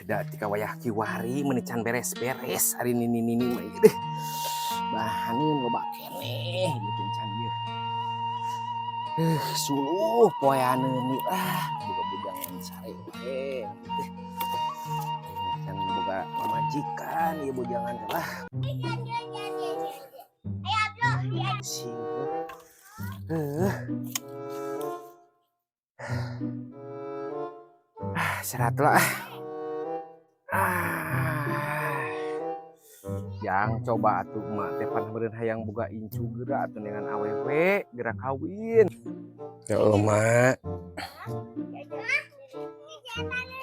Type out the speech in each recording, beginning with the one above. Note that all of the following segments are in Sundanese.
Da tika wayah kiwari meuni can beres-beres ari nini-nini mah ieu deh. Bahaneun loba keneh gitu can ieu. Suluh poeaneun ieu ah boga bujangan sare we. Can boga pamajikan ieu bujangan teh lah. Pusing. Ah, serat lah. Ah. Yang coba atuh emak teh pan meureun hayang boga incu geura atuh dengan awewe geura kawin. Ya Allah, Mak.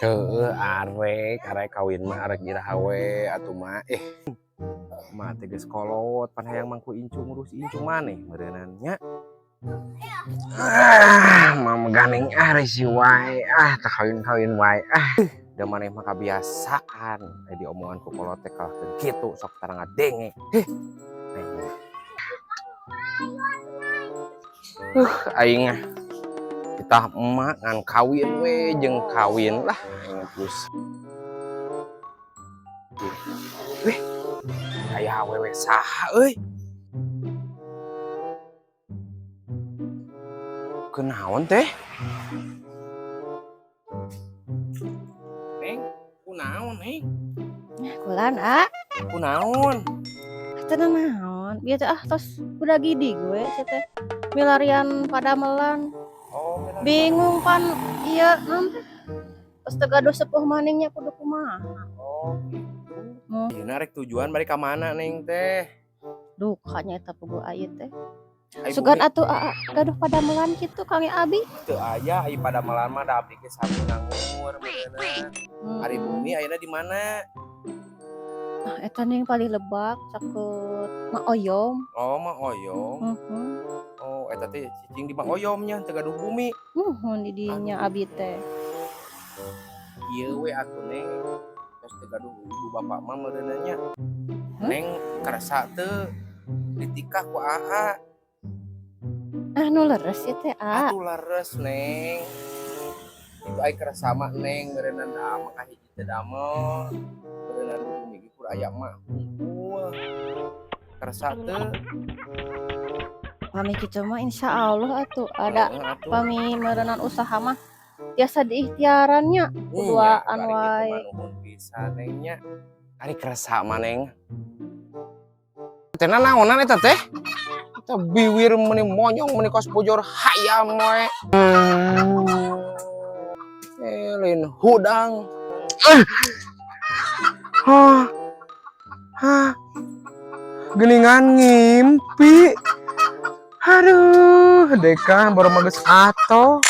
Heueuh, arek, arek kawin mah arek iraha we atuh, Mak. Eh. Mak teh geus kolot pan hayang mangku incu ngurus incu maneh meureunan nya. Ah, mama ganeng ah risi wae ah teu kawin-kawin wae ah. Da maneh mah kabiasaan eh diomongan ku kolot teh kalah kitu sok tara ngadenge. Heh. Aing mah. Aing mah. Titah emak ngan kawin we jeung kawin lah aing mah pusing. Weh, aya awewe saha euy? Kunaon teh? Neng, kunaon, Neng? Kulan, ah. Kunaon? Teu naon. Bieu teh ah tos udah gidi gue sia teh. Milarian padamelan. Oh, milarian. Bingung pan ieu naon teh. Tos teu gaduh sepuh maningnya kudu kumaha. Oh, gitu. Ieu rek tujuan bari ka mana, Neng teh? Duka nya eta puguh ieu teh. Ai Sugan bumi atuh aa gaduh padamelan kitu Kang Abi. Teu aya ai padamelan mah da abdi ge sami nganggur meureunna. Ari bumi ayeuna di mana? Ah, eta ning paling lebak caket Mak Oyom. Oh, Mak Oyom. Heeh. Oh, eta teh cicing di Mak Oyom nya teu gaduh bumi. Muhun di dinya abi teh. Ieu we atuh Neng. Tos teu gaduh ibu bapak mah meureunna nya. Hmm? Neng kerasa teu ditikah ku aa. Ah, nu leres ieu teh, A. Atuh leres, Neng. Itu ai kerasa mah Neng meureunna da mah kahiji teu damel. Meureunna di bumi ge kur aya emak hungkul. Kerasa teu? Pami kitu mah insyaallah atuh ada Heeh atuh. Pami meureunan usaha mah tiasa diikhtiaran nya Nya, kuduaan ari kitu wae. Mah nuhun pisan Neng nya. Ari kerasa mah Neng. Teh naonan eta teh? Eta biwir meuni monyong meuni kos bojor hayam we. Eh, lain hudang. Hah. Hah. Geningan ngimpi. Aduh, deka baru mages ato.